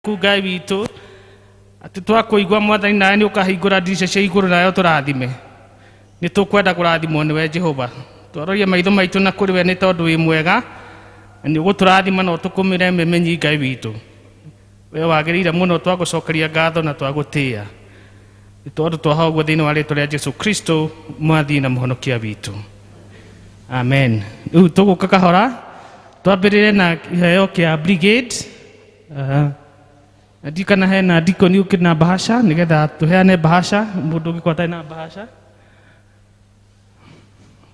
Yaku Ngai witũ atĩ twakũigua Mwathani nawe nĩ ũkahingũra ndirica cia igũrũ nawe ũtũrathime. Nĩ tũkwenda kũrathimwo nĩwe Jehova. Twaroria maitho maitũ na kũrĩ we nĩ tondũ wĩ mwega na nĩ ũgũtũrathima na ũtũkũmĩre memenyi Ngai witũ. We wagĩrĩire mũno twagũcokeria ngatho na twagũtĩĩa. Nĩ tondũ twahoa ũguo thĩinĩ wa rĩtwa rĩa Jesu Kristo mwathi na mũhonokia witũ. Amen. Rĩu tũgũka kahora twambĩrĩre na kĩheo kĩa brigade. Na ndiũ kana hena dikoni ũkĩ na bahasha nĩgetha tũheane bahasha mũndũ ũngĩkorwo atarĩ na bahasha.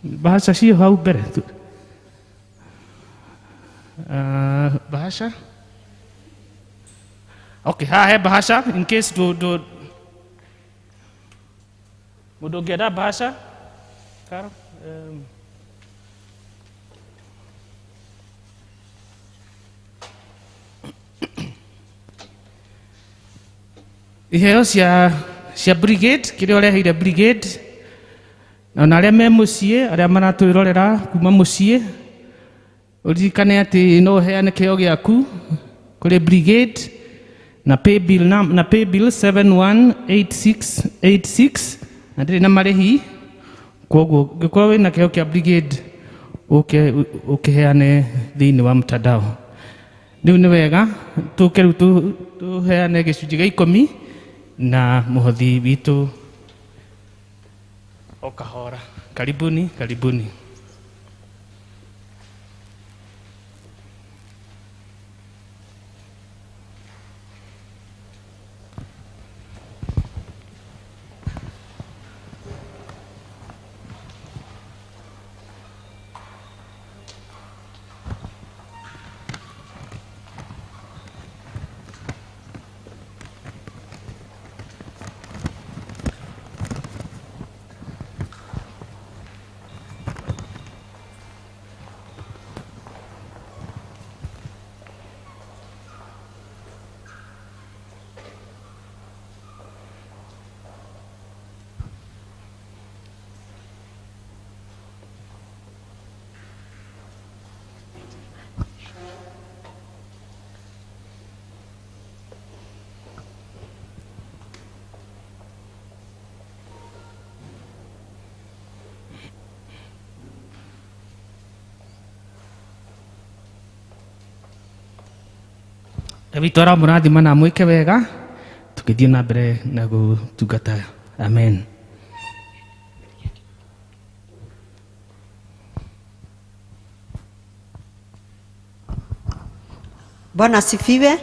Bahasha ciĩ hau mbere. Bahasha. Okay, haha he bahasha in case do mũndũ ũngĩenda bahasha. Karo, iheo cia brigade kĩrĩa ũreheire brigade na ona arĩa me mũciĩ arĩa maratwĩrorera kuma mũciĩ ũririkane atĩ no ũheane kĩheo gĩaku kũrĩ brigade na paybill na paybill 718686 na ndĩrĩ na marĩhi koguo ũngĩkorwo wĩna kĩheo kĩa brigade ũke ũkĩheane thĩinĩ wa mtandao. Rĩu nĩ wega tũke rĩu tũheane gĩcunjĩ gĩa ikũmi na mũhothi witũ o kahora. Karibuni, karibuni. Witũ aramũrathima na amwĩke wega tũgĩthiĩ na mbere na gũtungata. Amen. Bwana asifiwe.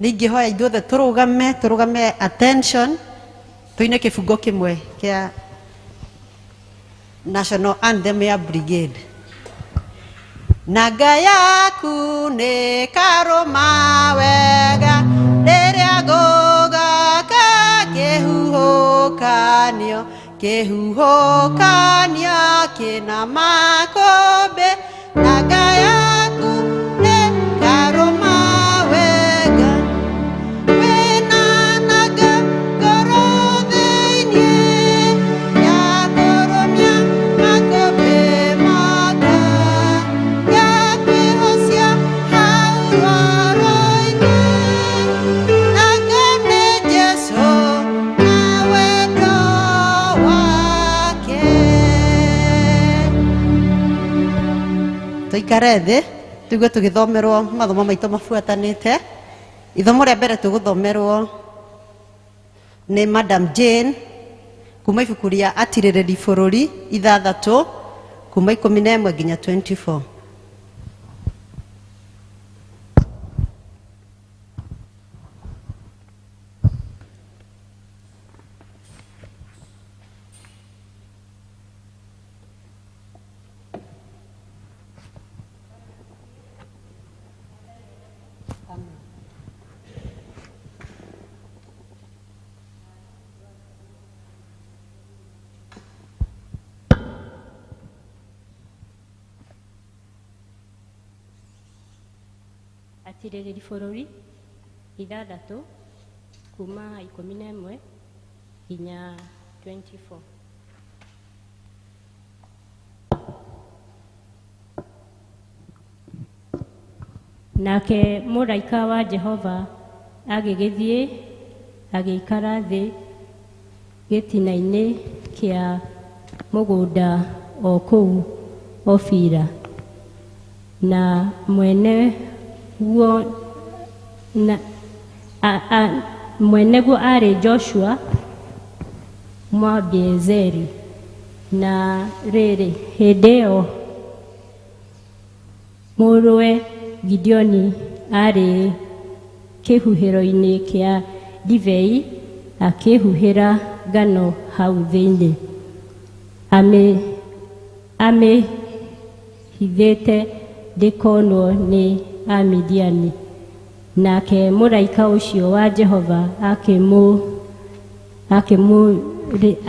Ningĩhoya ithuothe tũrũgame attention tuine kĩbungo kĩmwe kĩa National Anthem ya Brigade. Nanga yaku nĩ karũma wega rĩrĩa ngũgaka kĩhuhũkanio kĩhuhũkanio kĩna makũmbĩ. Nanga yaku nĩ karũma wega wĩna nanga ngoro thĩinĩ ya kũrũmia makũmbĩ maka ya kwĩhocia hau rwaro-inĩ. Nanga nĩ Jesũ na wendo wake. Tũikare thĩ tũigue tũgĩthomerwo mathomo maitũ mabuatanĩte. Ithomo rĩa mbere tũgũthomerwo nĩ Madam Jane kuma ibuku rĩa Atirĩrĩri Bũrũri 6 kuma 11 nginya 24. Atirĩrĩri Bũrũri 6 kuma 11 nginya 24. Nake mũraika wa Jehova Agĩgĩthiĩ agĩikara thĩ gĩtina-inĩ kĩa mũgũnda o kũu Ofira, na mwene guo na mwene guo aarĩ Joshua Mwabiezeri. Na rĩrĩ, hĩndĩ ĩyo mũrũwe Gideoni aarĩ kĩhuhĩro-inĩ kĩa ndibei akĩhuhĩra ngano hau thĩinĩ, amĩhithĩte ndĩkonwo nĩ Amidiani. Nake mũraika ũcio wa Jehova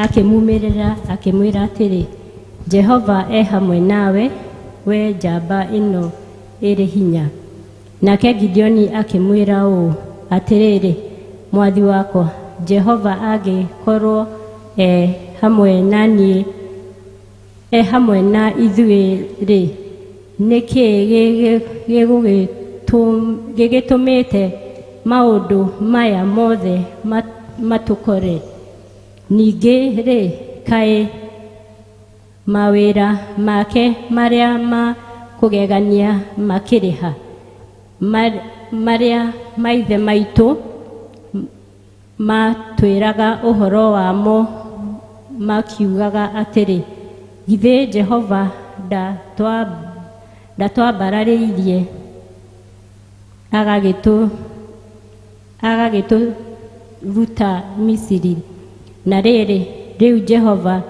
akĩmumĩrĩra akĩmwĩra atĩrĩ, Jehova e hamwe nawe, we njamba ĩno ĩrĩ hinya. Nake Gideoni akĩmwĩra ũũ, atĩrĩrĩ, mwathi wakwa, Jehova angĩkorwo e hamwe na niĩ, e hamwe na ithuĩ-rĩ, nĩ kĩĩ gĩgĩtũmĩte maũndũ maya mothe matũkore? Ningĩ-rĩ, kaĩ mawĩra make marĩa ma kũgegania makĩrĩ ha, marĩa maithe maitũ matwĩraga ũhoro wamo makiugaga atĩrĩ, githĩ Jehova ndatwambararĩirie agagĩtũruta Misiri? Na rĩrĩ, rĩu Jehova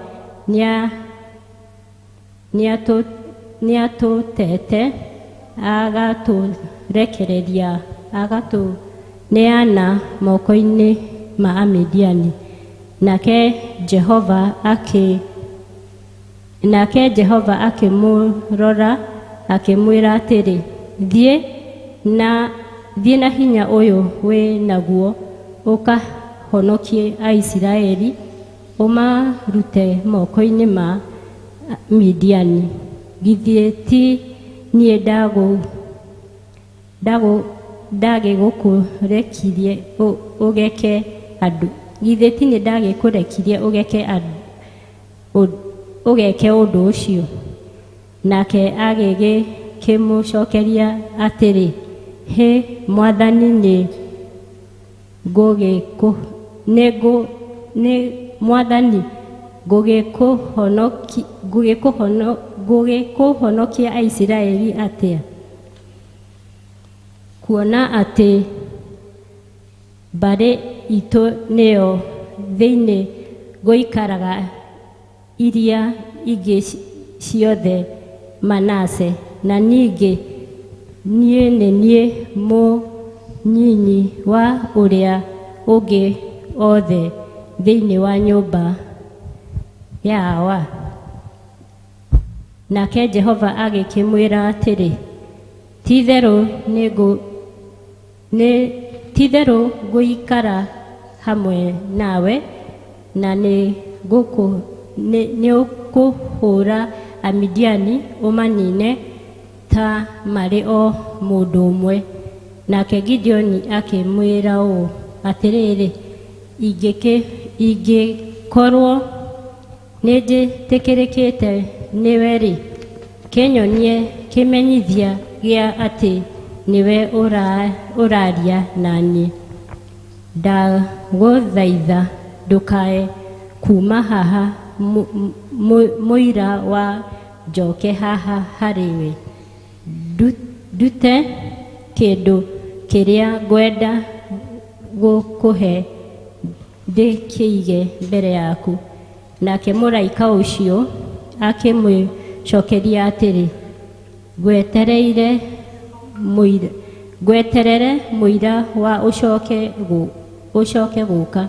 nĩatũtete agatũrekereria agatũneana moko-inĩ ma Amidiani. Nake Jehova akĩmũrora akĩmwĩra atĩrĩ, thiĩ na hinya ũyũ wĩ naguo ũkahonokie Aisiraeli ũmarute moko-inĩ ma Midiani. Githĩ ti niĩ ndagĩgũkũrekirie ũgeke andũ, githĩ ti niĩ ndagĩkũrekirie ũgeke ũndũ ũcio? Nake agĩgĩkĩmũcookeria atĩrĩ, hĩ mwathani, nĩ mwathani ngũgĩkũhonokia Aisiraeli atĩa, kuona atĩ mbarĩ itũ nĩyo thĩinĩ gũikaraga iria ingĩ ciothe Manase, na ningĩ niĩ nĩ niĩ mũnyinyi wa ũrĩa ũngĩ othe thĩinĩ wa nyũmba ya Awa? Nake Jehova agĩkĩmwĩra atĩrĩ, ti-itherũ ngũikara hamwe nawe, na nĩũkũhũũra Amidiani ũmanine ta marĩ o mũndũ ũmwe. Nake Gideoni akĩmwĩra ũũ, atĩrĩrĩ, ingĩkorwo nĩnjĩtĩkĩrĩkĩte nĩwe-rĩ, kĩnyonie kĩmenyithia gĩa atĩ nĩwe ũraaria na niĩ. Ndagũthaitha ndũkae kuuma haha mũira wa njoke haha harĩ we, ndute kĩndũ kĩrĩa ngwenda gũkũhe ndĩkĩige mbere yaku. Nake mũraika ũcio akĩmũcookeria atĩrĩ, ngweterere mũira wa ũcoke gũka.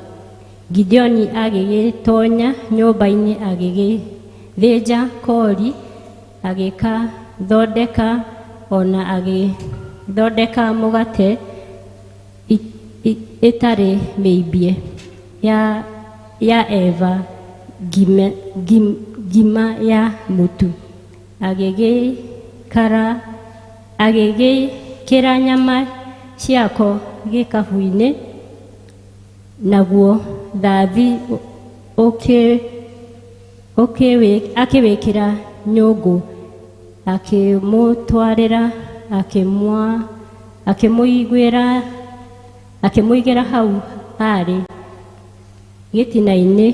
Gideoni agĩgĩtoonya nyũmba-inĩ, agĩgĩthĩnja koori, agĩkathondeka ona agĩthondeka mũgate ĩtarĩ mĩimbie ya eva ngima ya mũtu, agĩgĩkĩra nyama ciako gĩkabu-inĩ, naguo thathi akĩwĩkĩra nyũngũ, akĩmũtwarĩra, akĩmũigĩra hau aarĩ gĩtina-inĩ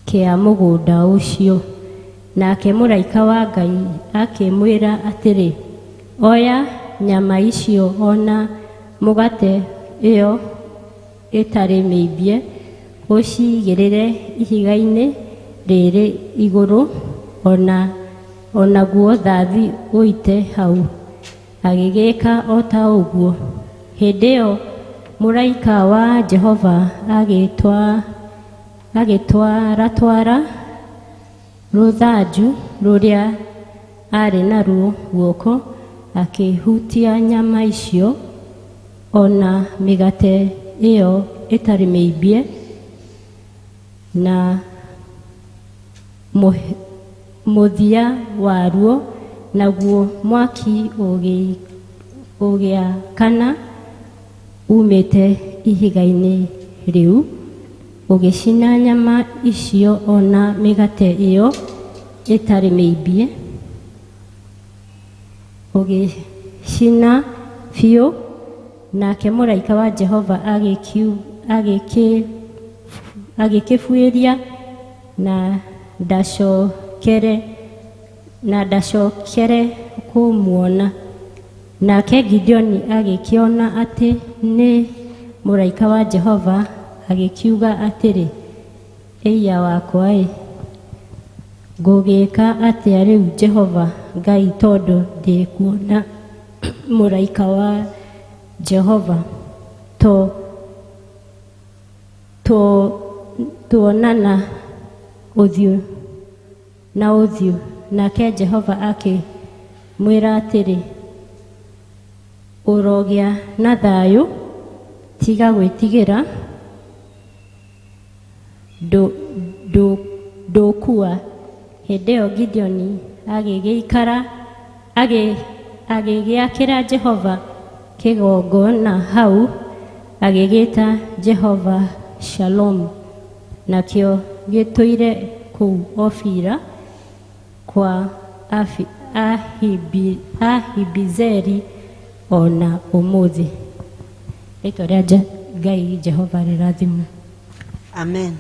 kĩa mũgũnda ũcio. Nake mũraika wa Ngai akĩmwĩra atĩrĩ, oya nyama icio o na mũgate ĩyo ĩtarĩ mĩimbie, ũciigĩrĩre ihiga-inĩ rĩrĩ igũrũ, o naguo thathi ũite hau. Agĩgĩka o ta ũguo. Hĩndĩ ĩyo mũraika wa Jehova agĩtwaratwara rũthanju rũrĩa aarĩ naruo guoko, akĩhutia nyama icio o na mĩgate ĩyo ĩtarĩ mĩimbie na mũthia waruo, naguo mwaki ũgĩakana umĩte ihiga-inĩ rĩu, ũgĩcina nyama icio o na mĩgate ĩyo ĩtarĩ mĩimbie, ũgĩcina biũ. Nake mũraika wa Jehova agĩkĩbuĩria na ndacokere kũmuona. Nake Gideoni agĩkĩona atĩ nĩ mũraika wa Jehova, agĩkiuga atĩrĩ, ĩiya wakwa-ĩ, ngũgĩka atĩa rĩu Jehova Ngai, tondũ ndĩkuona mũraika wa Jehova tuonana ũthiũ na ũthiũ. Nake Jehova akĩmwĩra atĩrĩ, ũrogĩa na thayũ, tiga gwĩtigĩra, ndũkua. Hĩndĩ ĩyo Gideoni agĩgĩakĩra Jehova kĩgongona hau, agĩgĩta Jehova Shalom, nakĩo gĩtũire kũu Ofira kwa Ahibizeri o na ũmũthĩ. Rĩĩtwa rĩa Ngai Jehova rĩrathimwo. Amen.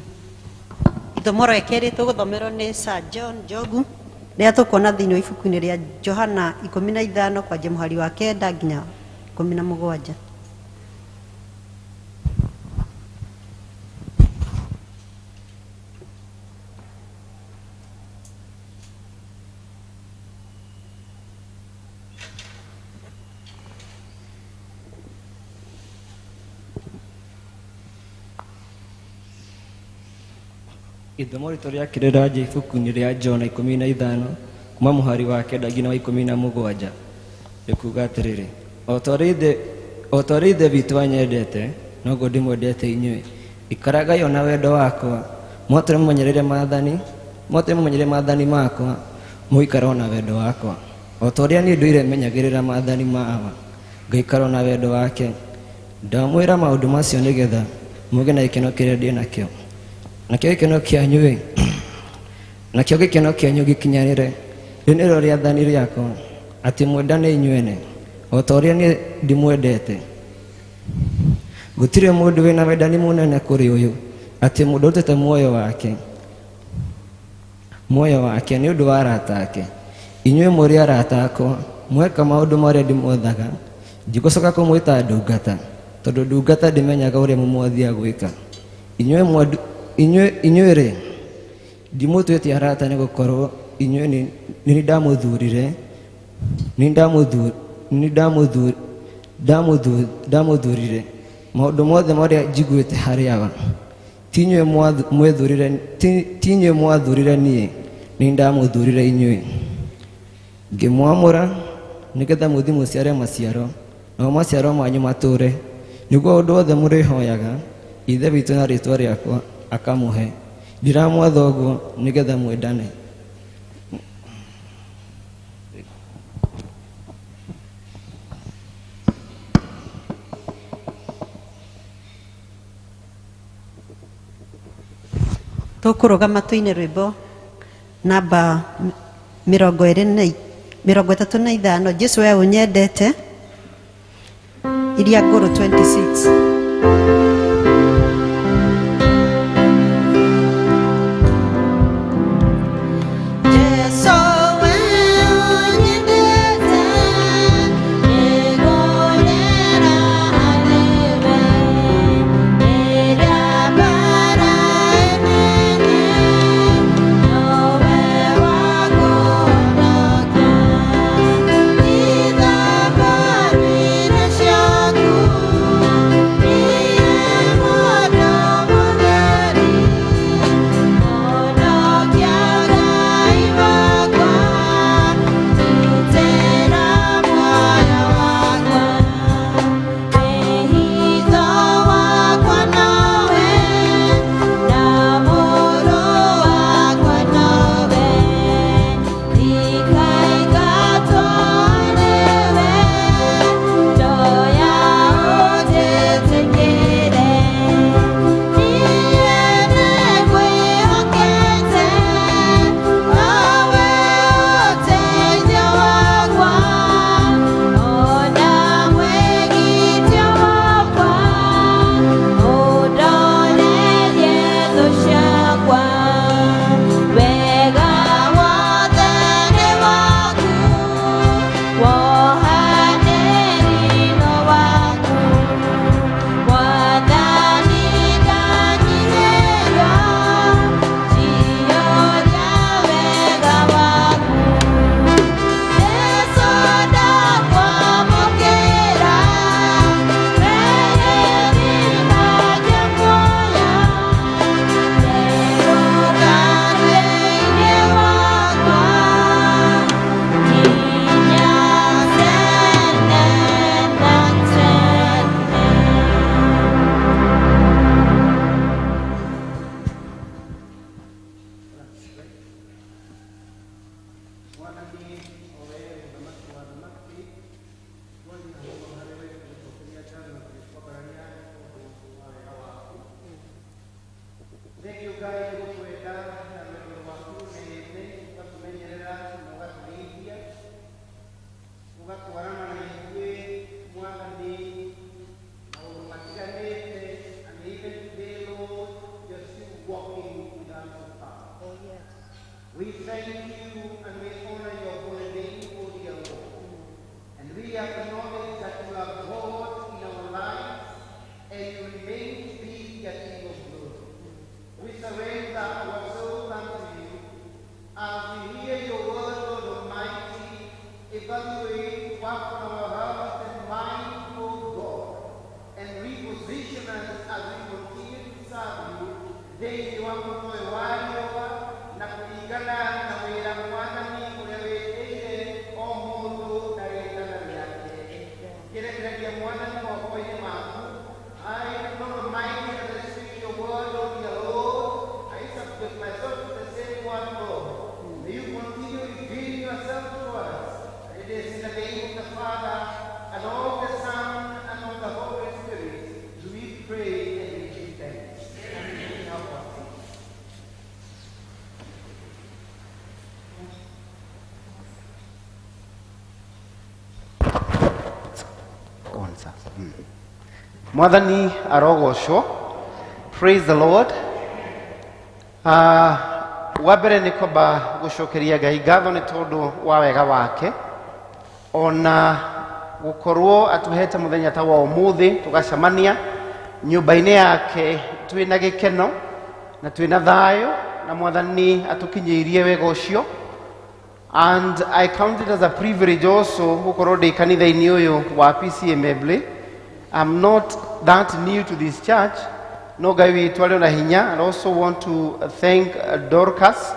Ithomo rĩa kerĩ tũgũthomerwo nĩ Sir John Njogu, rĩrĩa tũkuona thĩinĩ wa ibuku-inĩ rĩa Johana 15 kwanjia mũhari wa 9 nginya 17. Ithomo ritũ rĩa kĩrĩra ibuku-inĩ rĩa Jona 15 kuma mũhari wa 9 nginya wa 17 rĩkuga atĩrĩrĩ, o ta ũrĩa Ithe witũ anyendete, noguo ndĩmwendete inyuĩ. Ikaragai o na wendo wakwa, mwatũre mũmenyerere maathani makwa, mũikare o na wendo wakwa. O ta ũrĩa niĩ ndũire menyagĩrĩra maathani ma Awa, ngaikara o na wendo wake. Ndamwĩra maũndũ macio nĩgetha mũgĩe na gĩkeno kĩrĩa ndĩ nakĩo. Nakĩo gĩkeno kĩanyu gĩkinyanĩre. Rĩu nĩrĩo rĩathani rĩakwa, atĩ mwendane inyuene, o ta ũrĩa niĩ ndĩmwendete. Gũtirĩ mũndũ wĩna wendani mũnene kũrĩ ũyũ, atĩ mũndũ arutĩte muoyo wake nĩ ũndũ wa arata ake. Inyuĩ mũrĩ arata akwa, mweka maũndũ marĩa ndĩmwathaga. Ndigũcoka kũmwĩta ndungata, tondũ ndungata ndĩmenyaga ũrĩa mũmwathi agwĩka. Inyuĩ-rĩ, ndimũtuĩte arata, nĩgũkorwo inyuĩ nĩ ndamũthurire maũndũ mothe marĩa njiguĩte harĩ Awa. Ti inyuĩ mwathurire niĩ, nĩ ndamũthurire inyuĩ, ngĩmwamũra nĩgetha mũthiĩ mũciare maciaro, namo maciaro manyu matũũre, nĩguo ũndũ wothe mũrĩhoyaga Ithe witũ na rĩĩtwa rĩakwa akamũhe. Ndiramwatha ũguo nĩgetha mwendane. Tũkũrũgama tũine rwĩmbo namba 25, Jesu we ũnyendete, iria ngũrũ 26. Mwathani arogocwo. Praise the Lord. Wa mbere nĩ kwamba gũcokeria Ngai ngatho nĩ tondũ wa wega wake, ona gũkorwo atũhete mũthenya ta wa ũmũthĩ tũgacemania nyũmba-inĩ yake twĩna gĩkeno na twĩna thayũ, na Mwathani atũkinyĩirie wega ũcio. And I count it as a privilege also gũkorwo ndĩ kanitha-inĩ ũyũ wa PCEA Membley. I'm not that new to this church. No Ngai witũ arĩ na hinya. I also want to thank Dorcas,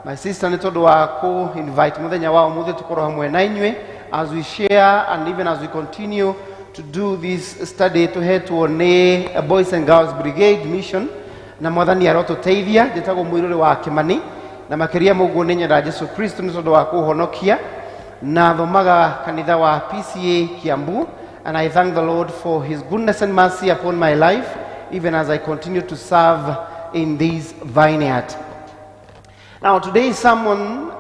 my sister, nĩ tondũ wa kũ invite mũthenya wa ũmũthĩ tũkorwo hamwe na inyuĩ as we share and even as we continue to do this study tũhetwo nĩ Boys and Girls Brigade Mission, na Mwathani arotũteithia. Njĩtagwo Mũirũrĩ wa Kĩmani, na makĩria mũguo nĩ nyenda Jesu Kristo nĩ tondũ wa kũhonokia, na thomaga kanitha wa PCEA Kiambu, and I thank the Lord for his goodness and mercy upon my life even as I continue to serve in this vineyard. Now today's sermon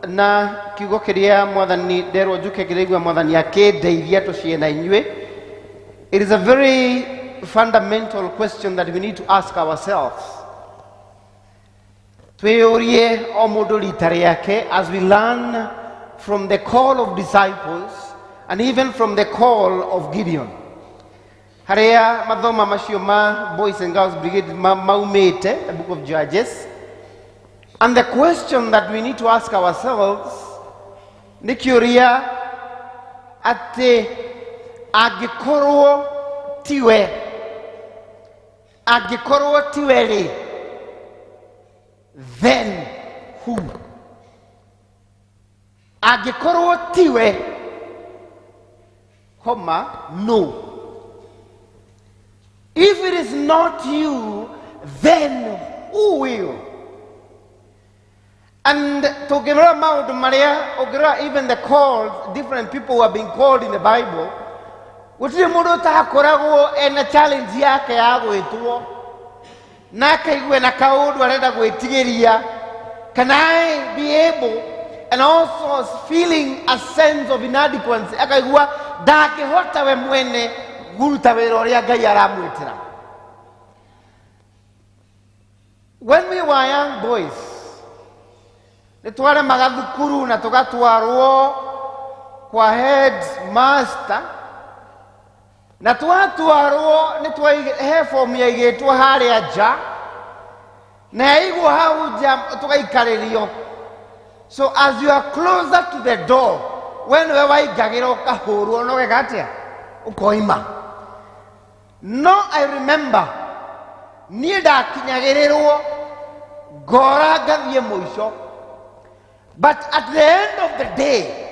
na kiugo kiria mwathani nderwo njuke ngĩraigua mwathani akĩndeithia tũcie na inyuĩ. It is a very fundamental question that we need to ask ourselves. Twĩyũrie o mũndũ rita rĩake as we learn from the call of disciples and even from the call of Gideon. Harĩa mathoma macio ma Boys and Girls Brigade maumĩte, the book of Judges. And the question that we need to ask ourselves nĩ kĩũria atĩ angĩkorwo tiwe, angĩkorwo tiwe rĩ, then who? Angĩkorwo tiwe, comma, no. If it is not you, then who will? And tũngĩrora maũndũ marĩa, ũngĩrora even the calls, different people who have been called in the Bible, gũtirĩ mũndũ ũtakoragwo ena challenge yake ya gwĩtwo na akaigua na kaũndũ arenda gwĩtigĩria. Can I be able? And also feeling a sense of inadequacy, akaigua ndangĩhota we mwene kũruta wĩra ũrĩa Ngai aramwĩtĩra. When we were young boys, nĩ twaremaga thukuru na tũgatwarwo kwa head master, na twatwarwo nĩ he form yaigĩtwo harĩa nja, na yaigwo hau nja tũgaikarĩrio. So as you are closer to the door, we nĩwe waingagĩra ũkahũrwo na ũgeka atĩa, ũkoima. No I remember niĩ ndakinyagĩrĩrwo ngora ngathiĩ mũico, but at the end of the day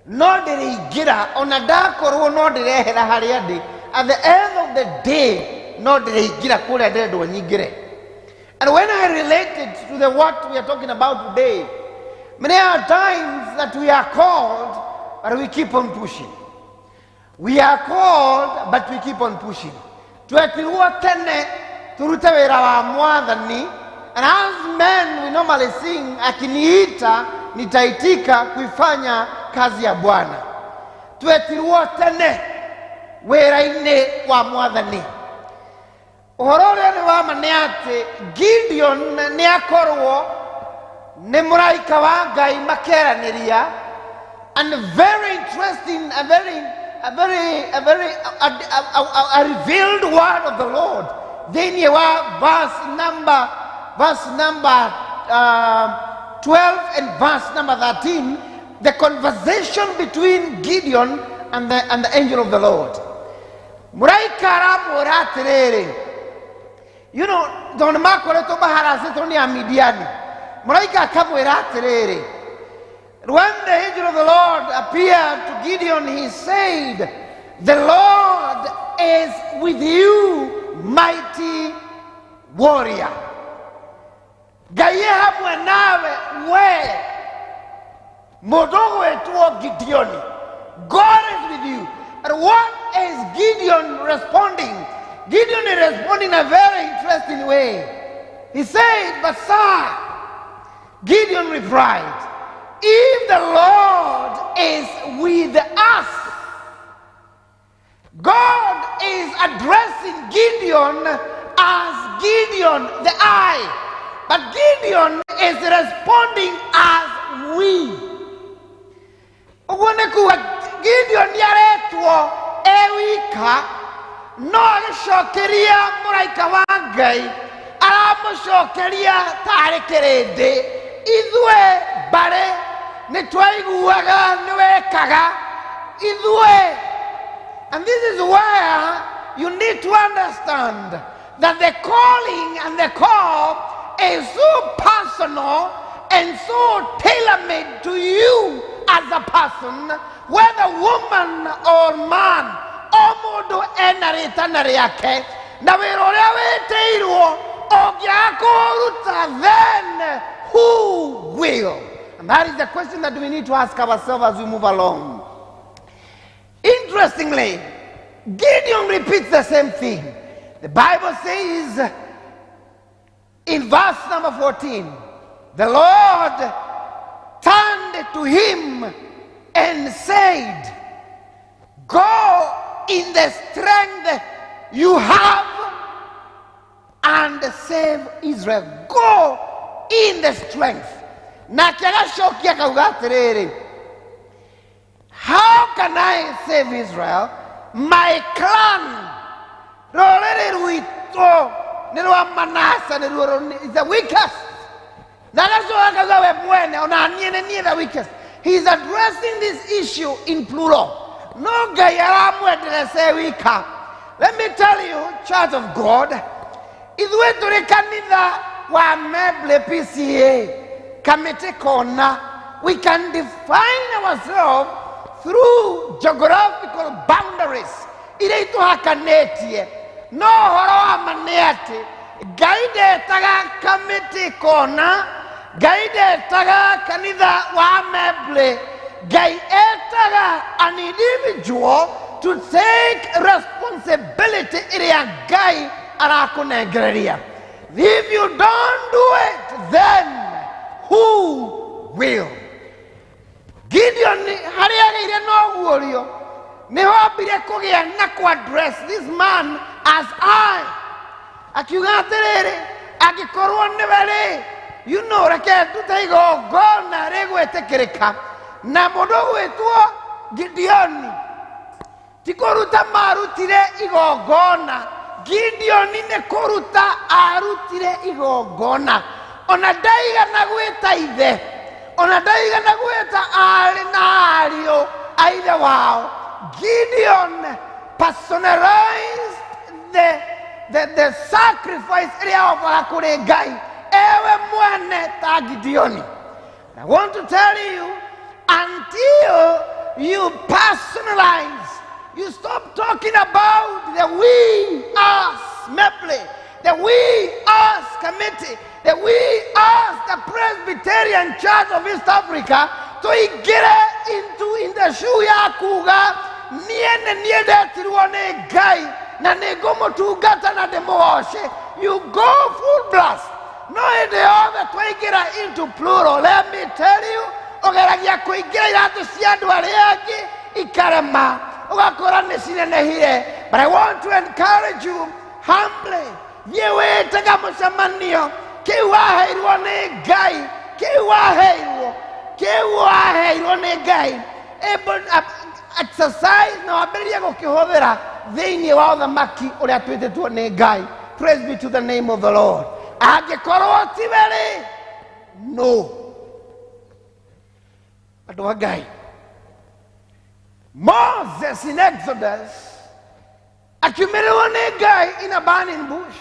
no ndĩrĩingĩra, ona ndakorwo no ndĩrehera harĩa ndĩ, at the end of the day no ndĩrĩingĩra kũrĩa ndĩrendwo nyingĩre. And when I related to the what we are talking about today, many are times that we are called, but we keep on pushing. We are called, but we keep on pushing. Twetirwo tene turute wĩra wa mwathani, and as men we normally sing, akiniita nitaitika kuifanya kazi ya Bwana. Twetirwo tene wĩra-inĩ wa mwathani. Ũhoro ũrĩa nĩ wa ma nĩ atĩ Gideon nĩ akorwo nĩ mũraika wa Ngai makeranĩria, and very interesting, a very, a very, a very, a revealed word of the Lord. Thĩinĩ wa verse number 12 and verse number 13, the conversation between Gideon and the angel of the Lord. Mũraika aramwĩra atĩrĩrĩ, tondũ nĩ makoretwo maharacĩtwo nĩ Amidiani. Mũraika akamwĩra atĩrĩrĩ, when the angel of the Lord appeared to Gideon, he said, "The Lord is with you, mighty warrior." Ngai e hamwe nawe we mũndũ ũgwĩtwo Gideoni. God is with you. And what is Gideon responding? Gideon is responding in a very interesting way. He said, "But sir," Gideon replied, "if the Lord is with us." God is addressing Gideon as Gideon, the I. But Gideon is responding as we. Ũguo nĩ kuga Gideon nĩ aretwo e wika, no agĩcokeria mũraika wa Ngai aramũcokeria tarĩ kĩrĩndĩ. Ithuĩ mbarĩ nĩ twaiguaga nĩ wekaga ithuĩ. And this is where you need to understand that the calling and the call is so personal and so tailor-made to you as a person, whether woman or man. O mũndũ ena rĩtana rĩake na wĩra ũrĩa wĩtĩirwo, ũngĩaga kũũruta, then who will? And that is the question that we need to ask ourselves as we move along. Interestingly, Gideon repeats the same thing. The Bible says In verse number 14, the Lord turned to him and said, "Go in the strength you have and save Israel." Go in the strength. Nake agacokia akauga atĩrĩrĩ, "How can I save Israel? My clan, rũrĩrĩ rwitũ nĩ rwa Manase, nĩruo is the weakest." Na agacoka akauga we mwene, ona niĩ nĩ niĩ the weakest. He is addressing this issue in plural. No Ngai aramwenderece wika. Let me tell you, Church of God, ithuĩ tũrĩ kanitha wa Membley PCA Kamĩtĩ Kona, we can define ourselves through geographical boundaries iria itũhakanĩtie. No ũhoro wa ma nĩ atĩ Ngai ndetaga Kamĩtĩ Kona, Ngai ndetaga kanitha wa Membley, Ngai etaga an individual to take responsibility ĩrĩa Ngai arakũnengereria. If you don't do it, then who will? Gideon harĩa agĩire na ũguũrio nĩho ambire kũgĩa na kũ address this man as I. Akiuga atĩrĩrĩ, angĩkorwo nĩwe rĩ, reke ndute igongona rĩgwĩtĩkĩrĩka. Na mũndũ ũgwĩtwo Gideoni ti kũruta marutire igongona, Gideoni nĩ kũruta arutire igongona. Ona ndaigana gwĩta ithe, ona ndaigana gwĩta aarĩ na ariũ a ithe wao. Gideon personalized the sacrifice ĩrĩa obaga kũrĩ Ngai ewe mwene ta Gideoni. I want to tell you, until you personalize, you stop talking about the we, us, Membley, the we, us committee, the we, us, the Presbyterian Church of East Africa, to get into in the shoe ya kuga, niĩ nĩ niĩ ndetirwo nĩ Ngai na nĩ ngũmũtungata na ndĩmũgoce. You go full blast. No hĩndĩ yothe twaingĩra into plural, let me tell you, ũgeragia kũingĩra iratũ cia andũ arĩa angĩ ikarema, ũgakora nĩ cinenehire. But I want to encourage you humbly, thiĩ wĩtega mũcemanio kĩu waheirwo nĩ Ngai, kĩu waheirwo, kĩu waheirwo nĩ Ngai, able exercise na wambĩrĩrie gũkĩhũthĩra thĩinĩ wa ũthamaki ũrĩa twĩtĩtwo nĩ Ngai. Praise be to the name of the Lord. Angĩkorwo tiwe rĩ, no andũ a Ngai. Moses in Exodus akiumĩrĩrwo nĩ Ngai in a burning bush,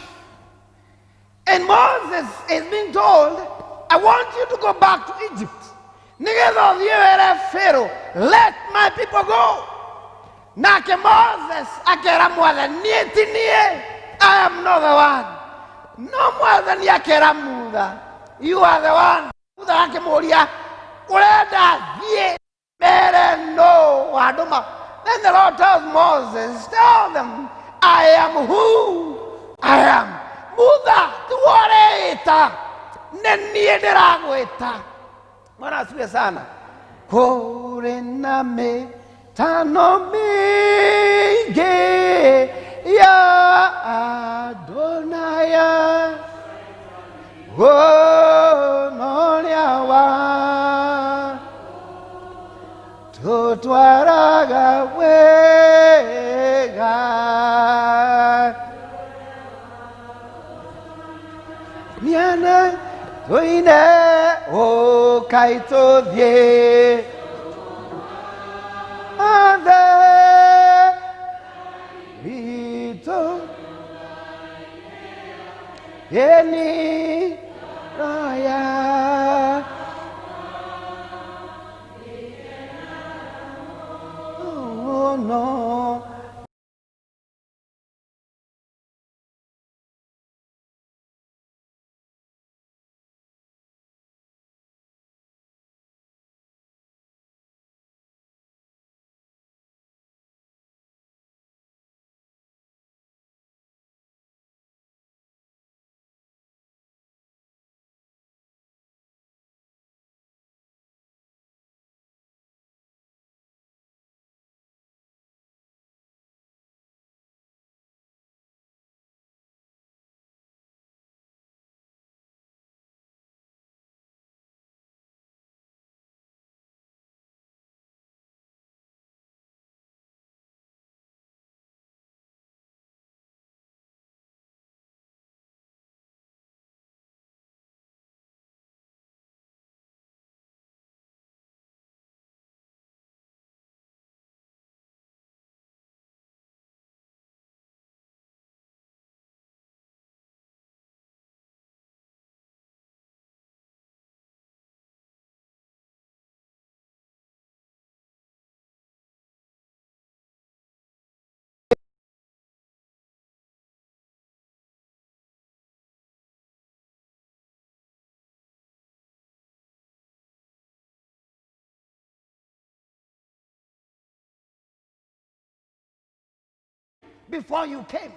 and Moses is being told, "I want you to go back to Egypt nĩgetha ũthiĩ wĩre Pharaoh, 'Let my people go.'" Nake Moses akera Mwathani, "Niĩ ti niĩ, I am not the one." No Mwathani akera Mutha, "You are the one." Mutha akĩmũria, "Ũrenda thiĩ mere no wandũma?" Then the Lord tells Moses, "Tell them, 'I am who I am.'" Mutha, tiwe ũreĩta, nĩ niĩ ndĩragwĩta. Bwana asifiwe sana. Kũrĩ na mĩtano mĩingĩ ya Adonai, ũnorĩa wa tũtwaraga wega miana tũine ũkai tũthiĩ othe itũ yeni roya. Oh no. before you came.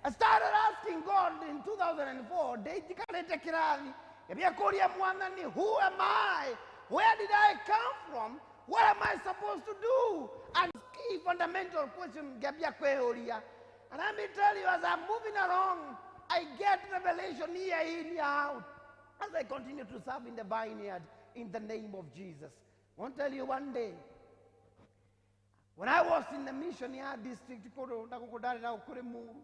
I started asking God in 2004, ndĩnjikarĩte kĩrathi, ngĩambia kũria Mwathani, who am I? Where did I come from? What am I supposed to do? And key fundamental question ngĩambia kwĩyũria. And let me tell you, as I'm moving along, I get revelation year in, year out, as I continue to serve in the vineyard in the name of Jesus. I want to tell you one day, when I was in the mission yard district, kũndũ na gũkũ ndarĩ na kũrĩ Muru,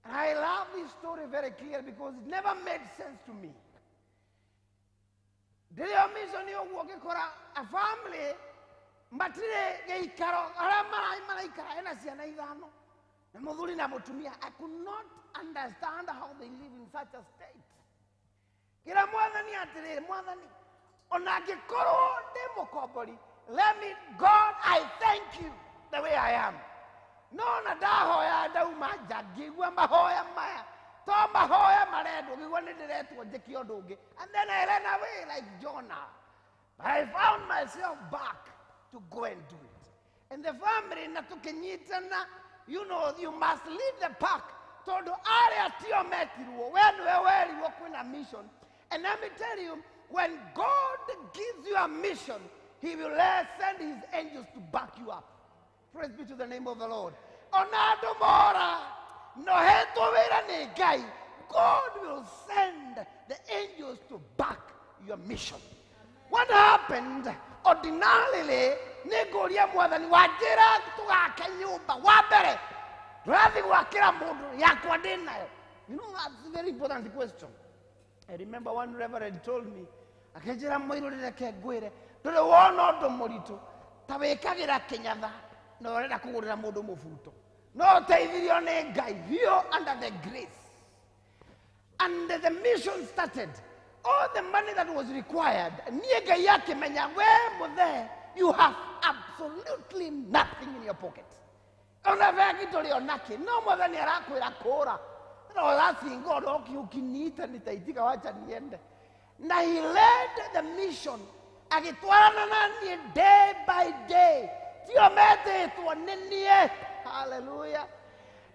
and I love this story very clear because it never made sense to me. Ndĩrĩ o mission ũguo ngĩkora a family matirĩ gĩikaro arĩa maraikara ena ciana ithano na mũthuri na mũtumia. I could not understand how they live in such a state. Kĩra Mwathani atĩrĩrĩ, Mwathani, ona angĩkorwo ndĩ mũkombori, let me, God, I thank you the way I am. No na ndahoya ndauma nja ngĩigua mahoya maya to mahoya marendwo, ngĩigua nĩ ndĩretwo njĩke ũndũ ũngĩ, and then I ran away like Jonah, but I found myself back to go and do it. And the family na tũkĩnyitana, you know, you must lead the pack, tondũ arĩa tio metirwo, we nĩwe werirwo kwĩna mission. And let me tell you, when God gives you a mission, he will send his angels to back you up. Praise be to the name of the Lord. Ona andũ mora no hetwo wĩra nĩ Ngai, God will send the angels to back your mission. What happened ordinarily, nĩ ngũria Mwathani wanjĩra tũgake nyũmba, wa mbere tũrathiĩ gwakĩra mũndũ yakwa ndĩ nayo. You know, that's a very important question. I remember one reverend told me, akĩnjĩra, mũirũ, reke ngwĩre, ndũrĩ wona ũndũ mũritũ ta wĩkagĩra kĩnyatha na ũrenda kũgũrĩra mũndũ mũbuto, no ũteithirio nĩ Ngai biũ under the grace. And the mission started. All the money that was required, niĩ Ngai akĩmenya, we mũthee, you have absolutely nothing in your pocket, ona bengi ndũrĩ onakĩ, no Mwathani arakwĩra kũra. No asking God, okay, ukiniita nitaitika, wacha niende. Na he led the mission, agĩtwarana na niĩ day by day. Tio metĩtwo, nĩ niĩ. Hallelujah.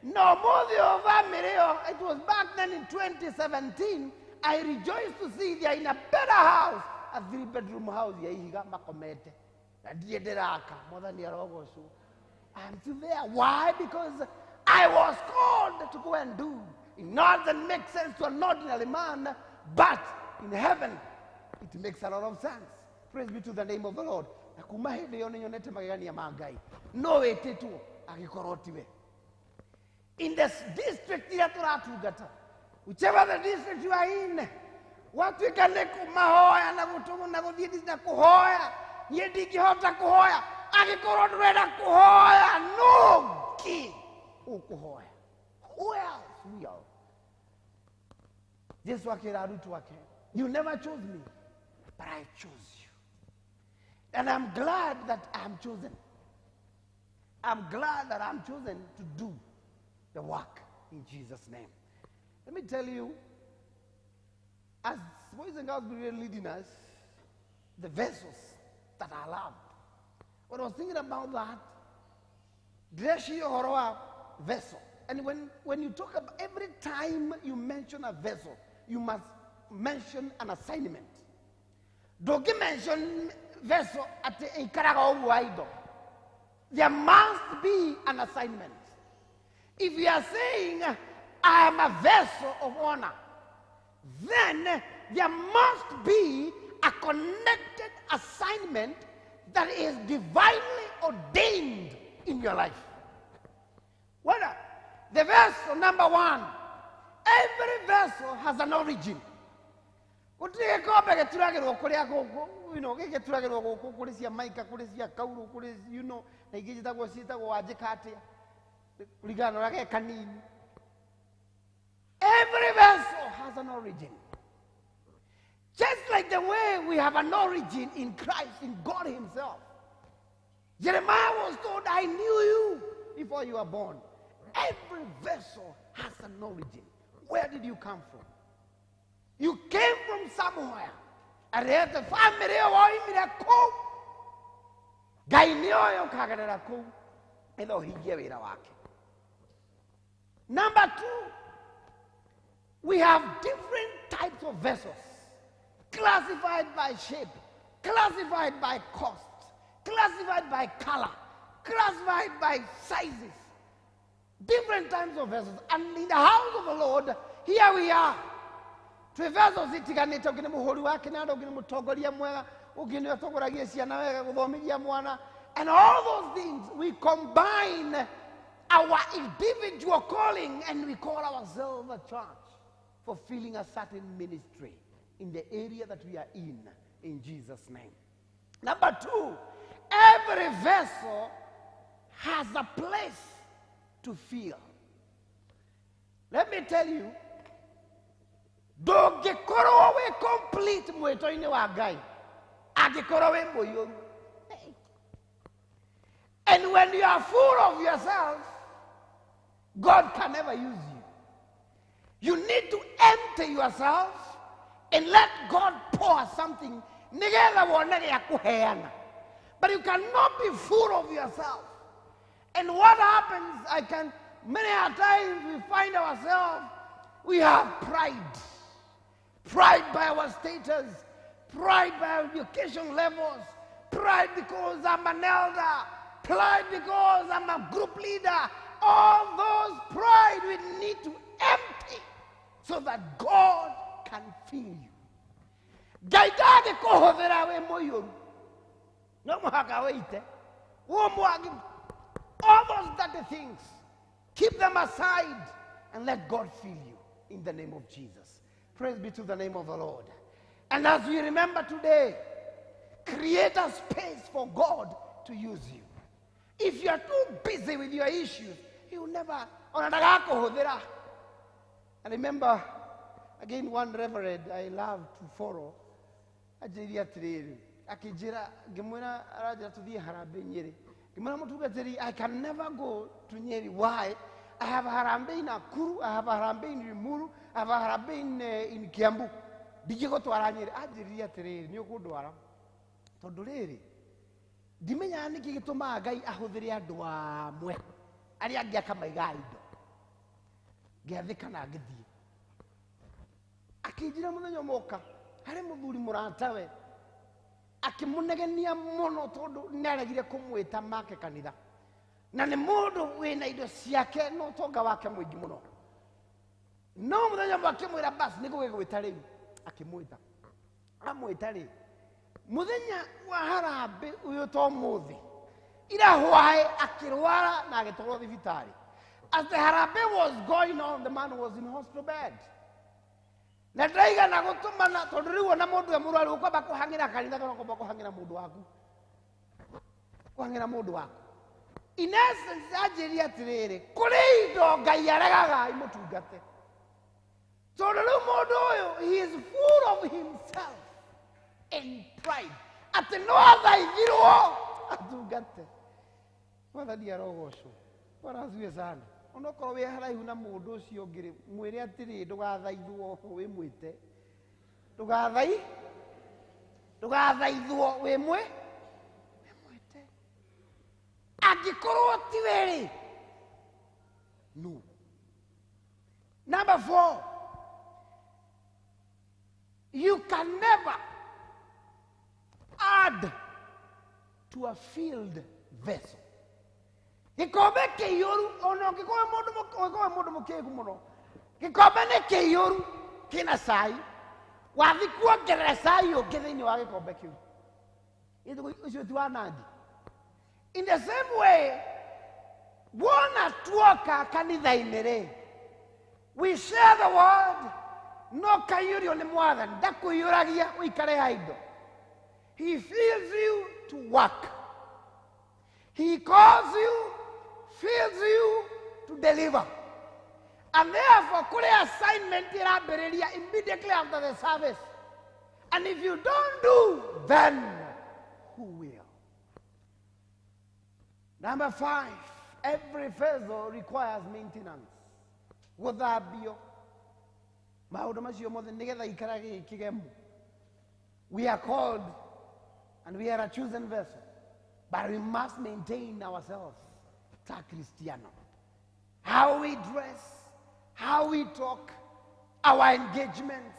No mũthĩ ũyũ family ĩyo, it was back then in 2017, I rejoice to see they are in a better house, a three bedroom house ya ihiga makomete, na ndiĩ ndĩraka. Mwathani arogocwo. I'm still there. Why? Because I was called to go and do. It doesn't make sense to an ordinary man, but in heaven, it makes a lot of sense. Praise be to the name of the Lord. Na kuma hĩndĩ ĩyo nĩnyonete magegania ma Ngai. No wĩtĩtwo angĩkorwo tiwe. In this district iria tũratungata, whichever the district you are in, watuĩka nĩ mahoya na gũtũmwo na gũthiĩ na kũhoya, niĩ ndingĩhota kũhoya. Angĩkorwo ndũrenda kũhoya, no ngĩ ũkũhoya? Who else will? Jesu akĩra arutwo ake, "You never chose me, but I chose you." And I'm glad that I'm chosen. I'm glad that I'm chosen to do the work in Jesus' name. Let me tell you, as Boys and Girls Brigade leading us, the vessels that are loved. When I was thinking about that, ndĩreciria ũhoro wa vessel. And when you talk about, every time you mention a vessel, you must mention an assignment. Ndũngĩ mention vessel atĩ ĩikaraga ũguo idle. There must be an assignment. If you are saying, "I am a vessel of honor," then there must be a connected assignment that is divinely ordained in your life. Well, the vessel, number one, every vessel has an origin. Gũtirĩ gĩkombe gĩturagĩrwo kũrĩa gũkũ, gĩgĩturagĩrwo gũkũ, kũrĩ cia maika, kũrĩ cia kaurũ, kũrĩ na ingĩ ciĩtagwo wanjĩka atĩa, kũringana na ũrĩa ge kanini. Every vessel has an origin. Just like the way we have an origin in Christ, in God Himself. Jeremiah was told, "I knew you before you were born." Every vessel has an origin. Where did you come from? You came from somewhere. Arete family ĩyo woimire kũu. Ngai nĩ oĩ ũkagerera kũu nĩgetha ũhingie wĩra wake. Number two, we have different types of vessels, classified by shape, classified by cost, classified by color, classified by sizes. Different types of vessels. And in the house of the Lord, here we are. Twĩ vessels itiganĩte, ũngĩ nĩ mũhũri wa kĩnanda, ũngĩ nĩ mũtongoria mwega, ũngĩ nĩ ũtongoragia ciana wega, gũthomithia mwana. And all those things, we combine our individual calling and we call ourselves a church, fulfilling a certain ministry in the area that we are in Jesus' name. Number two, every vessel has a place to fill. Let me tell you, ndũngĩkorwo wĩ complete mwĩto-inĩ wa Ngai angĩkorwo wĩ mũiyũru. And when you are full of yourself, God can never use you. You need to empty yourself and let God pour something nĩgetha wone gĩa kũheana. But you cannot be full of yourself. And what happens, many a times we find ourselves, we have pride. Pride by our status, pride by our education levels, pride because I'm an elder, pride because I'm a group leader. All those pride we need to empty so that God can fill you. Ngai ndangĩkũhũthĩra wĩ mũiyũru. No mũhaka wĩite. All those dirty things, keep them aside and let God fill you in the name of Jesus. Praise be to the name of the Lord. And as we remember today, create a space for God to use you. If you are too busy with your issues, He will never. I remember, again, one reverend I love to follow. Anjĩrire atĩrĩrĩ, akĩnjĩra, ngĩmwĩra aranjĩra tũthiĩ harambee Nyĩrĩ. Ngĩmwĩra mũtungatĩri, I can never go to Nyeri. Why? I have a harambee in Nakuru, I have a harambee in Limuru, I have a harambee in Kiambu. Ndingĩgũtwara Nyeri. Anjĩrire atĩrĩrĩ, nĩ ũkũndwara. Tondũ rĩrĩ, ndimenyaga nĩkĩ gĩtũmaga Ngai ahũthĩre andũ amwe arĩa angĩ akamaiga indo. Ngĩathĩka na ngĩthiĩ. Akĩnjĩra mũthenya ũmwe oka, harĩ mũthuri mũratawe, akĩmũnegenia mũno tondũ nĩaregire kũmwĩta make kanitha. Na nĩ mũndũ wĩna indo ciake na ũtonga wake mũingĩ mũno. No mũthenya ũmwe akĩmwĩra bas nĩngũgĩgwĩta rĩu. Akĩmwĩta. Amwĩta rĩ, mũthenya wa harambee ũyũ to ũmũthĩ, ira hwaĩ akĩrwara na agĩtwarwo thibitarĩ. As the harambee was going on, the man was in hospital bed. Na ndaigana gũtũmana tondũ rĩu ona mũndũ e mũrwaru ũkwamba kũhang'ĩra kanitha kana ũkwamba kũhang'ĩra mũndũ waku. Kũhang'ĩra mũndũ waku. In essence, anjĩrire atĩrĩrĩ, kũrĩ indo Ngai aregaga imũtungate. Tondũ rĩu mũndũ ũyũ, he is full of himself and pride. Atĩ no athaithirwo atungate. Mwathani arogocwo. Bwana asifiwe sana. Onokorwo wĩ haraihu na mũndũ ũcio ũngĩ rĩ, mwĩre atĩrĩ, ndũgathaithwo wĩmwĩte. Ndũgathaithwo wĩmwĩte. Angĩkorwo ti we rĩ, no. Number four, you can never add to a filled vessel. Gĩkombe kĩiyũru, ona ũngĩkorwo mũndũ mũkĩgu mũno, gĩkombe nĩ kĩiyũru kĩna cai, wathi kuongerera cai ũngĩ thĩinĩ wa gĩkombe kĩu, ũcio ti wanangi. In the same way, wona tuoka kanitha-inĩ rĩ, we share the word, no kaiyũrio nĩ Mwathani, ndakũiyũragia ũikare idle. He fills you to work. He calls you, fills you to deliver. And therefore, kũrĩ assignment ĩrambĩrĩria immediately after the service. And if you don't do, then who will? Number five, every vessel requires maintenance. Gũthambio. Maũndũ macio mothe nĩgetha ikarage gĩkĩgemu. We are called and we are a chosen vessel, but we must maintain ourselves ta Cristiano. How we dress, How we talk, our engagements.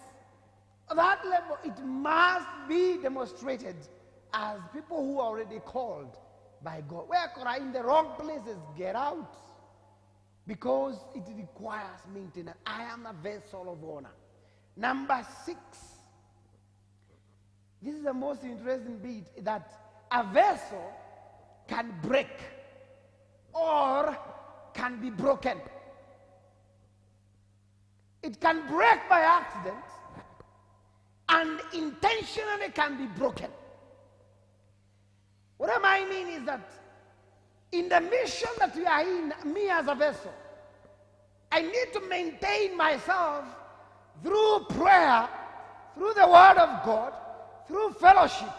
That level, it must be demonstrated as people who are already called by God. Where are in the wrong places, get out. Because it requires maintenance. I am a vessel of honor. Number 6. This is the most interesting bit, that a vessel can break or can be broken. It can break by accident and intentionally can be broken. What I mean is that in the mission that we are in, me as a vessel, I need to maintain myself through prayer, through the word of God, through fellowship.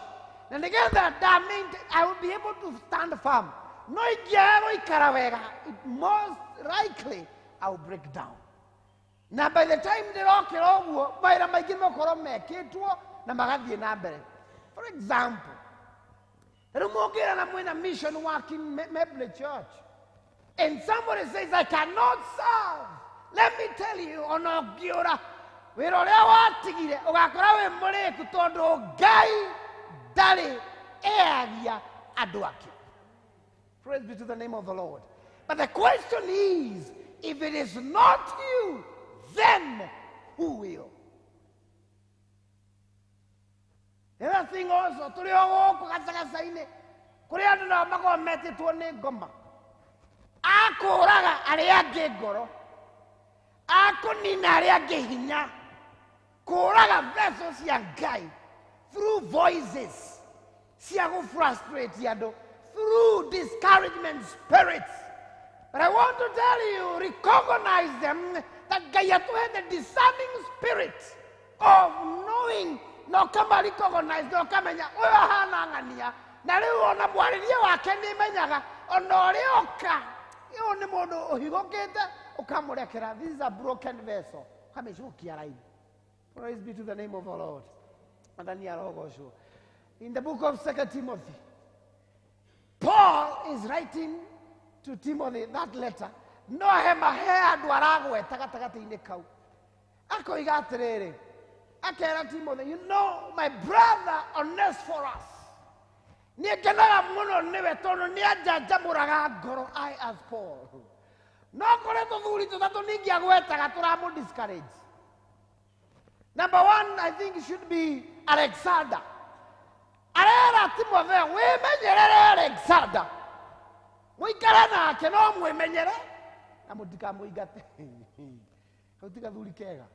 And again, that means I will be able to stand firm. No, it most likely I will break down. Now by the time they rock it over, by the for example, I'm in a mission work in Maple Church, and somebody says, I cannot serve. Let me tell you, onogiora, wĩra watigire ũgakora wĩ mũrĩku tondũ Ngai ndarĩ eagia andũ ake. Praise be to the name of the Lord. But the question is, if it is not you, then who will? The other thing also, tũrĩ o gũkũ gacagaca-inĩ, kũrĩ andũ nao makoragwo metĩtwo nĩ ngoma. Akũraga arĩa angĩ ngoro, akũnina arĩa angĩ hinya, kũraga vessels cia Ngai through voices cia gũ-frustrate andũ, through discouragement spirits. But I want to tell you, recognize them, that Ngai atũhe the discerning spirit of knowing, no kama recognize, no kamenya ũyũ ahana ng'ania, na rĩu ona mwarĩrie wake nĩ menyaga ona ũrĩa oka ũyũ nĩ mũndũ ũhigũkĩte ũkamũrekera. This is a broken vessel, ũkamĩcokia raini. Praise be to the name of the Lord. In the book of 2 Timothy, Paul is writing to Timothy that letter. No hema he andũ aragweta gatagatĩ-inĩ kau. Akoiga atĩrĩrĩ, akera Timothy, you know my brother Onesiphorus, nĩ ngenaga mũno nĩwe tondũ nĩ anjanjamũraga ngoro, I as Paul. No kũrĩ tũthuri tũtatũ ningĩ agwetaga tũramũ discourage. Number 1, I think it should be Alexander. Arera Timothy, wĩmenyerere Alexander. Mũikare nake no mwĩmenyere na mũtikamũingate. Kau ti gathuri kega.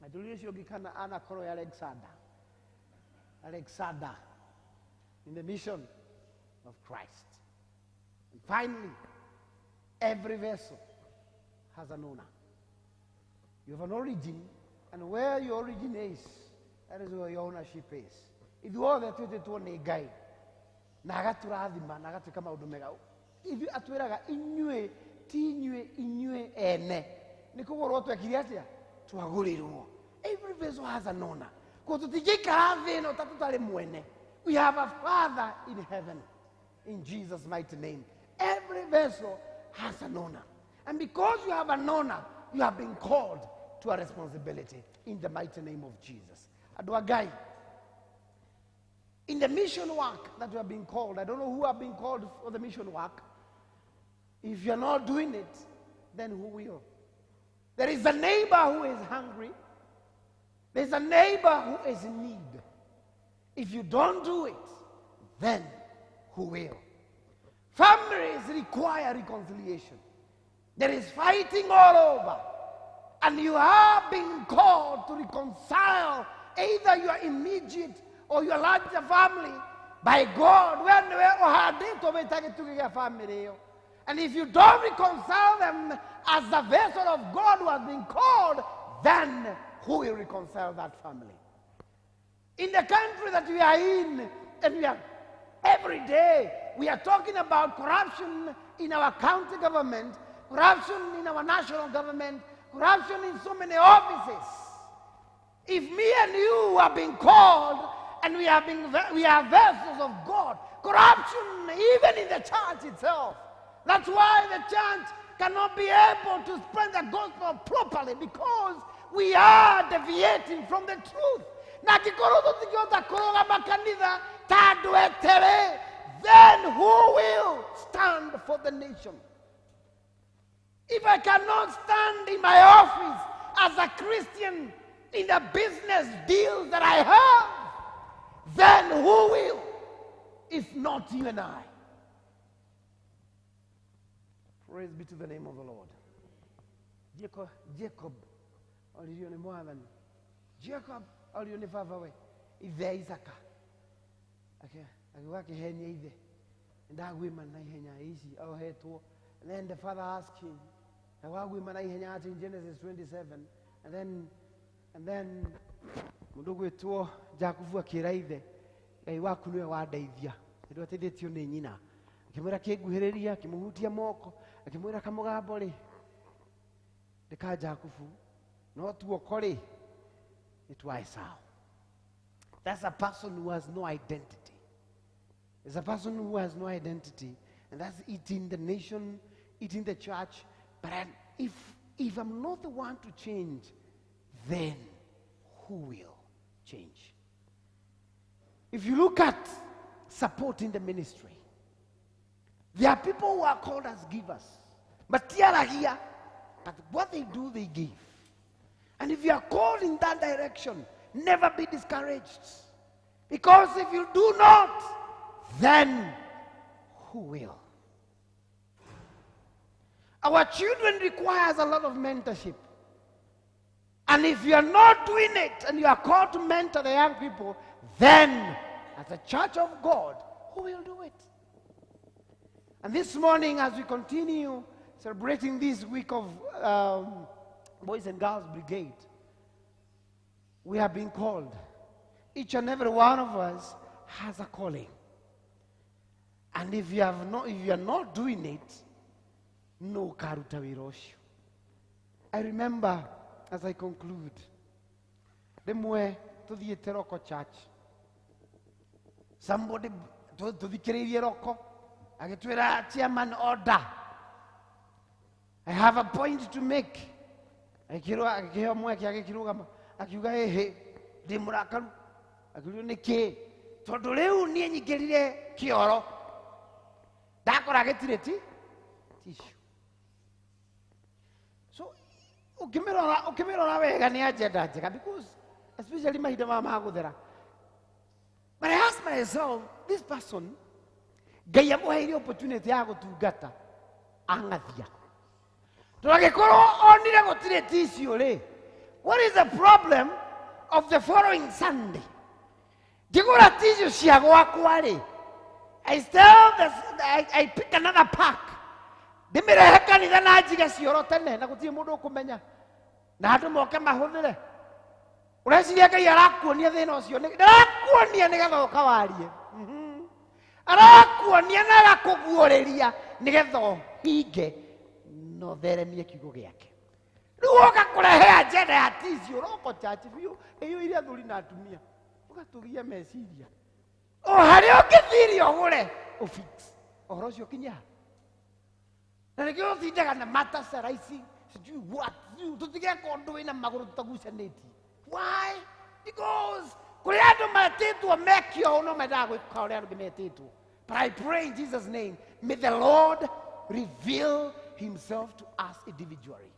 Athuri ũcio ũngĩ kana anakorwo Alexander. Alexander in the mission of Christ. And finally, every vessel has an owner. You have an origin, and where your origin is, that is where your ownership is. Ithuothe twĩtĩtwo nĩ Ngai na agatũrathima na agatwĩka maũndũ mega. Ithuĩ atwĩraga inyuĩ ti inyuĩ, inyuĩ ene nĩ kũgũrwo twekire atĩa? Twagũrĩrwo. Every vessel has an owner. Koguo tũtingĩikara thĩ ĩno ta tũtarĩ mwene. We have a Father in heaven, in Jesus' mighty name. Every vessel has an owner. And because you have an owner, you have been called to a responsibility in the mighty name of Jesus. Andũ a Ngai, in the mission work that you have been called, I don't know who have been called for the mission work. If you're not doing it, then who will? There is a neighbor who is hungry. There's a neighbor who is in need. If you don't do it, then who will? Families require reconciliation. There is fighting all over. And you have been called to reconcile either your immediate or your larger family by God. And if you don't reconcile them as the vessel of God who has been called, then who will reconcile that family? In the country that we are in, and we are every day, we are talking about corruption in our county government, corruption in our national government, corruption in so many offices. If me and you have been called and we are vessels of God, corruption even in the church itself. That's why the church cannot be able to spread the gospel properly because we are deviating from the truth. Na angĩkorwo tũtingĩhota kũrũgama kanitha ta andũ etere, then who will stand for the nation? If I cannot stand in my office as a Christian in the business deals that I have, then who will, if not you and I? Praise be to the name of the Lord. Jacob, Jacob, oririo nĩ Mwathani. Jacob, oririo nĩ baba we, ithe Isaka. Akiuga akĩhenia ithe. Ndagwĩma na ihenya ici ohetwo. And then the father asked him, wagwĩma na ihenya atĩ in Genesis 27. And then mũndũ gwĩtwo Jakubu akĩra ithe, Ngai waku nĩwe wandeithia. Tondũ ateithĩtio nĩ nyina. Akĩmwĩra kĩnguhĩrĩria, akĩmũhutia moko, akĩmwĩra kamũgambo rĩ, nĩ ka Jakubu, no tuoko rĩ, nĩ twa Esau. That's a person who has no identity. It's a person who has no identity, and that's eating the nation, eating the church. But if I'm not the one to change, then who will change? If you look at supporting the ministry, there are people who are called as givers. But here, but what they do, they give. And if you are called in that direction, never be discouraged. Because if you do not, then who will? Our children requires a lot of mentorship. And if you are not doing it and you are called to mentor the young people, then as a church of God, who will do it? And this morning, as we continue celebrating this week of Boys and Girls Brigade, we have been called. Each and every one of us has a calling. And if you have not, if you are not doing it, no karuta wĩra ũcio. I remember, as I conclude, rĩmwe tũthiĩte Roko Church. Somebody tũthikĩrĩirie Roko agĩtwĩra, "Chairman, order. I have a point to make." Agĩkĩrwo agĩkĩheo mweke agĩkĩrũgama akiuga ĩhĩ ndĩ mũrakaru. Akĩũrio nĩ kĩ tondũ rĩu niĩ nyingĩrire kĩoro ndakora gĩtirĩ ti tissue. So ũkĩmĩrora ũkĩmĩrora wega nĩ agenda njega because especially mahinda maya ma gũthera. But I ask myself, this person Ngai amũheire opportunity ya gũtungata ang'athia tondũ angĩkorwo onire gũtirĩ tissue rĩ, what is the problem of the following Sunday ngĩgũra tissue cia gwakwa rĩ, I pick another pack ndĩmĩrehe kanitha na njige cioro tene na gũtirĩ mũndũ ũkũmenya na andũ moke mahũthĩre. Ũreciria Ngai arakuonia thĩna ũcio ndarakuonia nĩgetha ũkawarie. Arakuonia na agakũguũrĩria nĩgetha ũhinge na ũtheremie kiugo gĩake. Rĩu woka kũrehe agenda ya tissue Roko Church biũ ĩiyũire athuri na atumia ũgatũgia meciria o harĩa ũngĩthirie ũgũre ũfix ũhoro ũcio ũkinye ha na nĩkĩo ũtindaga na matters arising sijui what sijui tũtigeka ũndũ wĩna magũrũ tũtagucanĩtie. Why? Because kũrĩ andũ metĩtwo meke ũũ no mendaga gwĩka ũrĩa andũ metĩtwo. But I pray in Jesus' name, may the Lord reveal himself to us individually.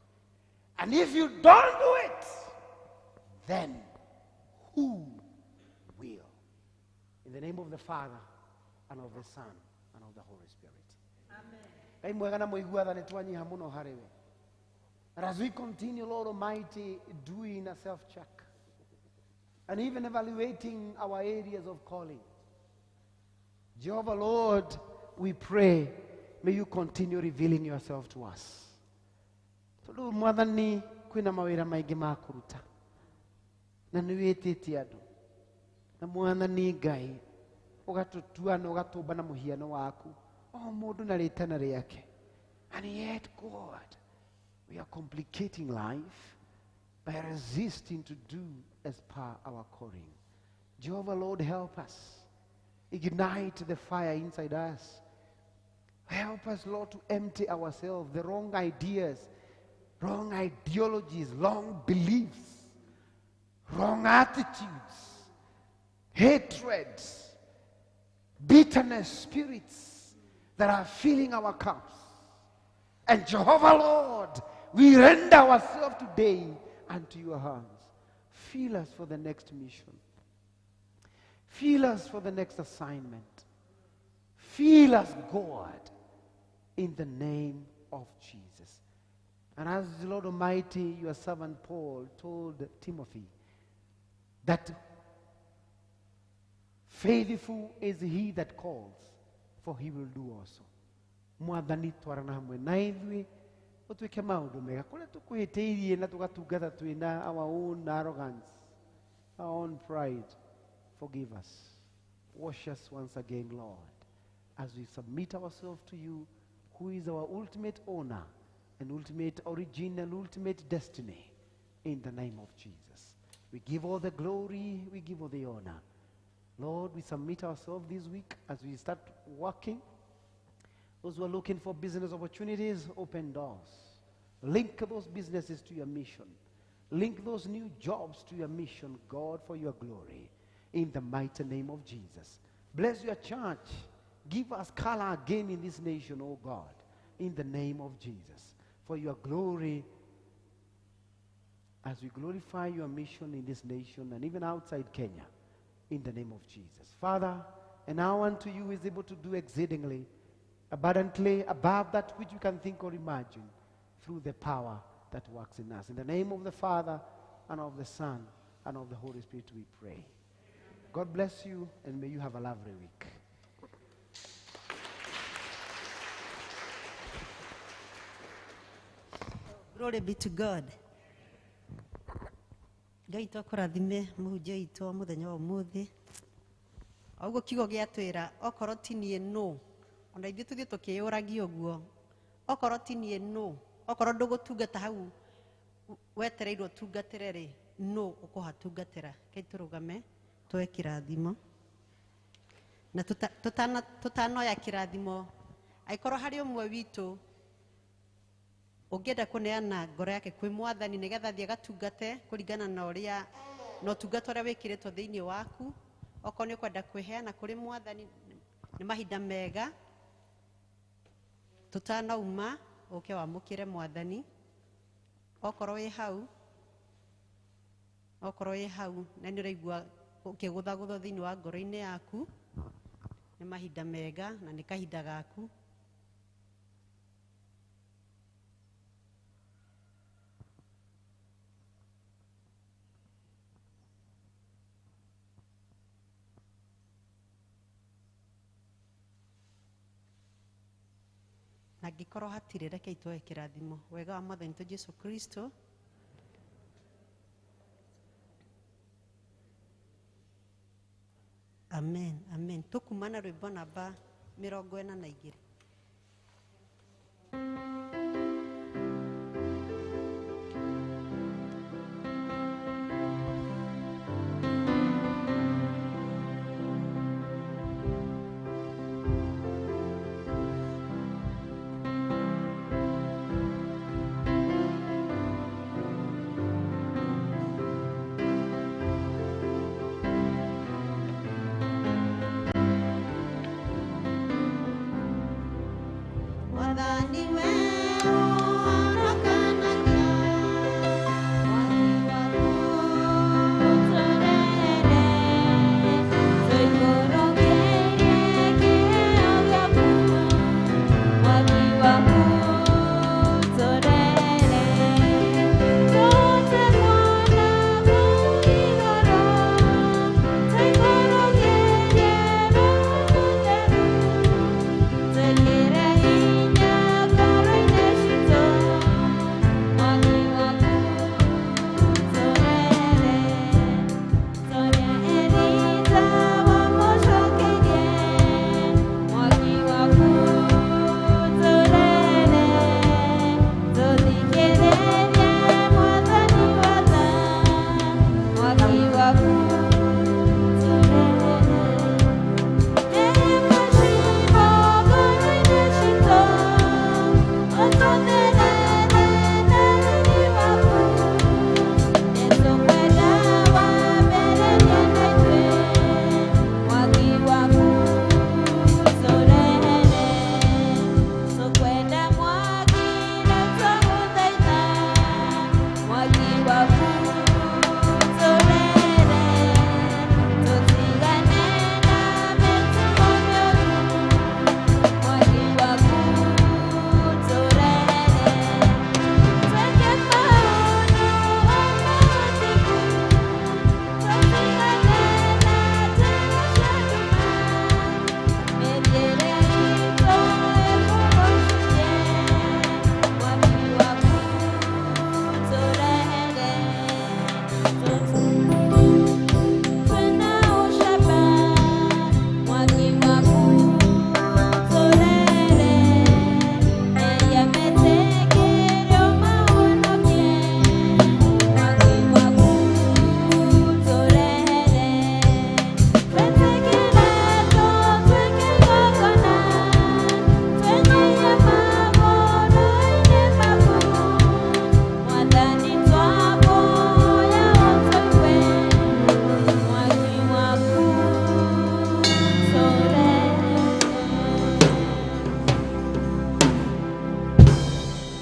And if you don't do it, then who will? In the name of the Father, and of the Son, and of the Holy Spirit. Ngai mwega na mũigua tha nĩ twanyiha mũno harĩ we. And as we continue, Lord Almighty, doing a self-check and even evaluating our areas of calling, Jehovah Lord, we pray, may you continue revealing yourself to us. Tondũ Mwathani kwĩna mawĩra maingĩ ma kũruta na nĩ wĩtĩtie andũ na Mwathani Ngai ũgatũtua na ũgatũmba na mũhiano waku o mũndũ na rĩtana rĩake. And yet, God, we are complicating life by resisting to do as per our calling. Jehovah Lord, help us. Ignite the fire inside us. Help us, Lord, to empty ourselves, the wrong ideas, wrong ideologies, wrong beliefs, wrong attitudes, hatreds, bitterness spirits that are filling our cups. And Jehovah, Lord, we render ourselves today unto your hands. Fill us for the next mission. Fill us for the next assignment. Fill us, God, in the name of Jesus. And as the Lord Almighty, your servant Paul told Timothy, that faithful is he that calls, for he will do also. Mwathani twarana hamwe na ithuĩ ũtuĩke maũndũ mega kũrĩa tũkwĩhĩtĩirie na tũgatungata twĩna our own arrogance, our own pride. Forgive us. Wash us once again, Lord, as we submit ourselves to you, who is our ultimate owner and ultimate origin and ultimate destiny, in the name of Jesus. We give all the glory, we give all the honor. Lord, we submit ourselves this week as we start working. Those who are looking for business opportunities, open doors. Link those businesses to your mission. Link those new jobs to your mission, God, for your glory. In the mighty name of Jesus. Bless your church. Give us color again in this nation, oh God. In the name of Jesus. For your glory, as we glorify your mission in this nation and even outside Kenya. In the name of Jesus. Father, and now unto you is able to do exceedingly, abundantly, above that which you can think or imagine, through the power that works in us. In the name of the Father, and of the Son, and of the Holy Spirit we pray. God bless you, and may you have a lovely week. Glory be to God. Ngai twakũrathime mũhunjia witũ wa mũthenya wa ũmũthĩ. O ũguo kiugo gĩatwĩra okorwo ti niĩ nũ, ona ithuĩ tũthiĩ tũkĩyũragia ũguo, okorwo ti niĩ nũ, okorwo ndũgũtungata hau wetereirwo ũtungatĩre rĩ, nũ ũkũhatungatĩra? Rekei tũrũgame tuoe kĩrathimo. Na tũtanoya kĩrathimo, angĩkorwo harĩ ũmwe witũ ũngĩenda kũneana ngoro yake kwĩ mwathani nĩgetha athiĩ agatungate kũringana na ũrĩa na ũtungata ũrĩa wĩkĩrĩtwo thĩinĩ waku, okorwo nĩ ũkwenda kwĩheana kũrĩ mwathani, nĩ mahinda mega tũtanauma ũke wamũkĩre mwathani. Okorwo wĩ hau, okorwo wĩ hau na nĩ ũraigua ũkĩgũthagũthwo thĩinĩ wa ngoro-inĩ yaku, nĩ mahinda mega na nĩ kahinda gaku. Na angĩkorwo hatirĩ, rekei tuoe kĩrathimo. Wega wa Mwathani witũ Jesu Kristo, amen, amen. Tũkumana rwĩmbo namba 42.